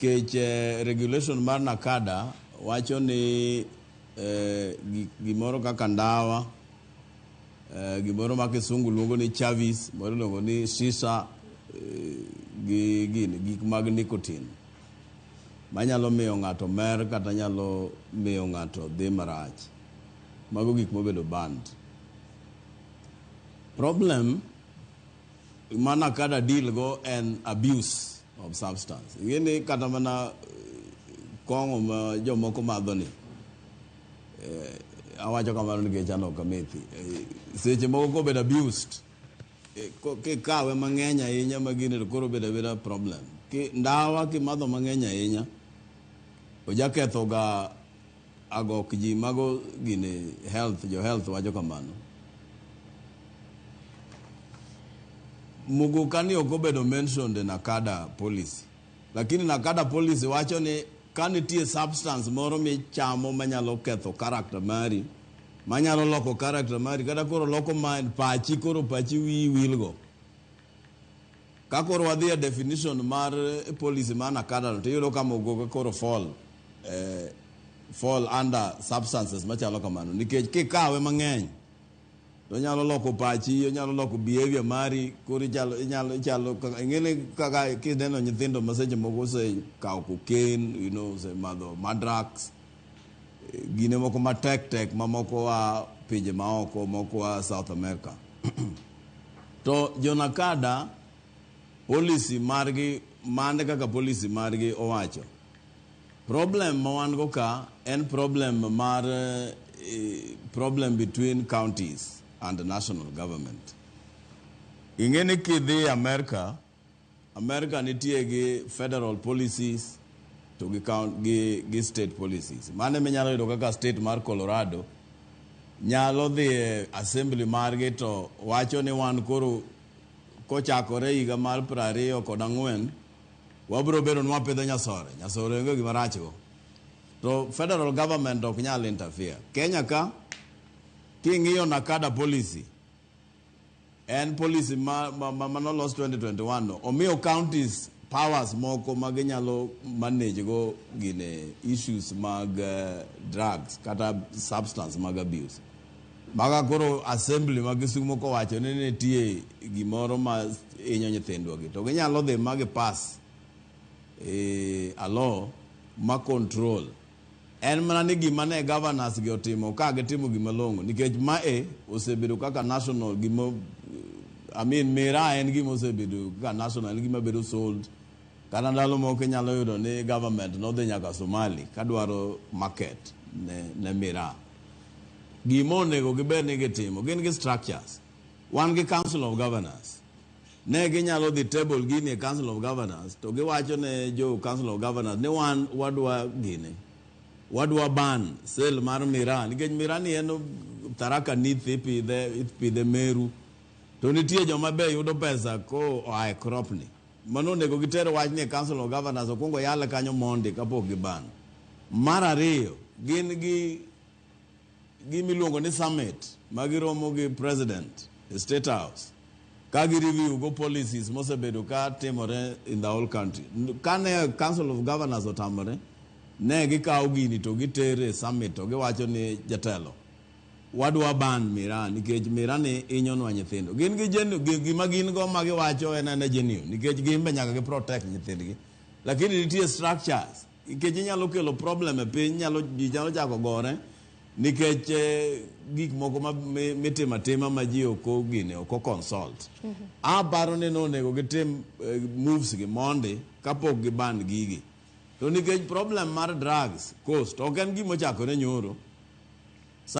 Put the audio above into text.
Nikech regulation mar NACADA wacho ni gimoro kaka ndawa, gimoro ma kisungu luongo ni chavis, moro iluongo ni shisha, gi gini, gik mag nicotine manyalo miyo ng'ato mer kata nyalo miyo ng'ato dhi marach. Mago gik mobedo banned. Problem ma NACADA deal go en abuse of substance. Ing'e ni kata mana kong'o ma jomoko madho ni, awacho kamano nikech an ok amethi. Seche moko kobedo abused, kikawe mang'eny ahinya ma gini to koro obedo abeda problem. Ndawa kimadho mang'eny ahinya, ojaketho ga agok ji mago gini health, jo health wacho kamano. Muguka ni ok obedo mentioned e NACADA policy. Lakini NACADA policy wacho ni ka nitie substance moro michamo manyalo ketho character mari, manyalo loko character mari, kata koro loko mind, pachi, koro pachi wiyi wilgo. Ka koro wadhi e definition mar policy mar NACADA no, tiyudo ka muguka koro fall under substances machalo kamano. Nikech kikawe mang'eny, to onyalo loko pachi, onyalo loko behavior mari, koro ichalo, inyalo, ichalo, kaka, ing'eni kaka kineno nyithindo ma seche moko osekawo cocaine, osemadho madrax, gine moko matek tek ma moko a pinje maoko, moko a South America. To jo NACADA policy margi, mane kaka policy margi owacho. Problem ma wan go ka en problem mar problem between counties and the national government. Ing'e ni kidhi America, America nitie gi federal policies to gi, count, gi state policies. Mane minyalo yudo kaka state mar Colorado nyalo dhi e assembly margi to wacho ni wan koro kochakore higa mar 24 wabiro bedo ni wapidho nyasore. Nyasore onge gima rach go. To federal government ok nyal interfere. Kenya ka king'iyo NACADA policy, en policy ma nolos 2021 no, omiyo counties powers moko ma ginyalo manage go gine issues mag drugs kata substance mag abuse. Maga koro assembly ma Kisumu kowacho ni nitie gimoro ma hinyo nyithindwa gi, to ginyalo dhi ma gi pass a law ma control. En mana ni gima ne governors gi otimo ka gitimo gima long'o, nikech mae osebedo kaka national gima, I mean, miraa en gima osebedo kaka national, en gima bedo sold. Kata ndalo moko inyalo yudo ni government nodhi nyaka Somali kadwaro market ne miraa. Gima onego gibed ni gitimo, gin gi structures. Wan gi Council of Governors. Ne ginyalo dhi table gini e Council of Governors, to giwacho ne jo Council of Governors ni wan wadwa gini. Wadwa ban sale mar miraa, nikech miraa ni en Tharaka Nithi ipidhe Meru. To nitie joma be yudo pesa ko oa e crop ni. Mano onego giter wach ni e Council of Governors okwongo yale kanyo mondi kapok giban. Mar ariyo, gin gi gima iluongo ni summit ma giromo gi president e State House ka gi review go policies mosebedo ka timore in the whole country. Kane Council of Governors otamore, ne gikawo gini to gitere e summit to giwacho ni jatelo, wadwa ban miraa nikech miraa ni hinyonwa nyithindo. Gin gi gima gin go ma giwacho en ena genuine nikech gin be nyaka gi protect nyithindgi. Lakini nitie structures nikech inyalo kelo problem e piny, ji nyalo chako gore nikech gik moko ma mitimo atima ma ji ok ogine, ok consult. Aparo ni nonego gitim moves gi mondi kapok giban gigi. To nikech problem mar drugs cost ok en gima ochakore nyoro.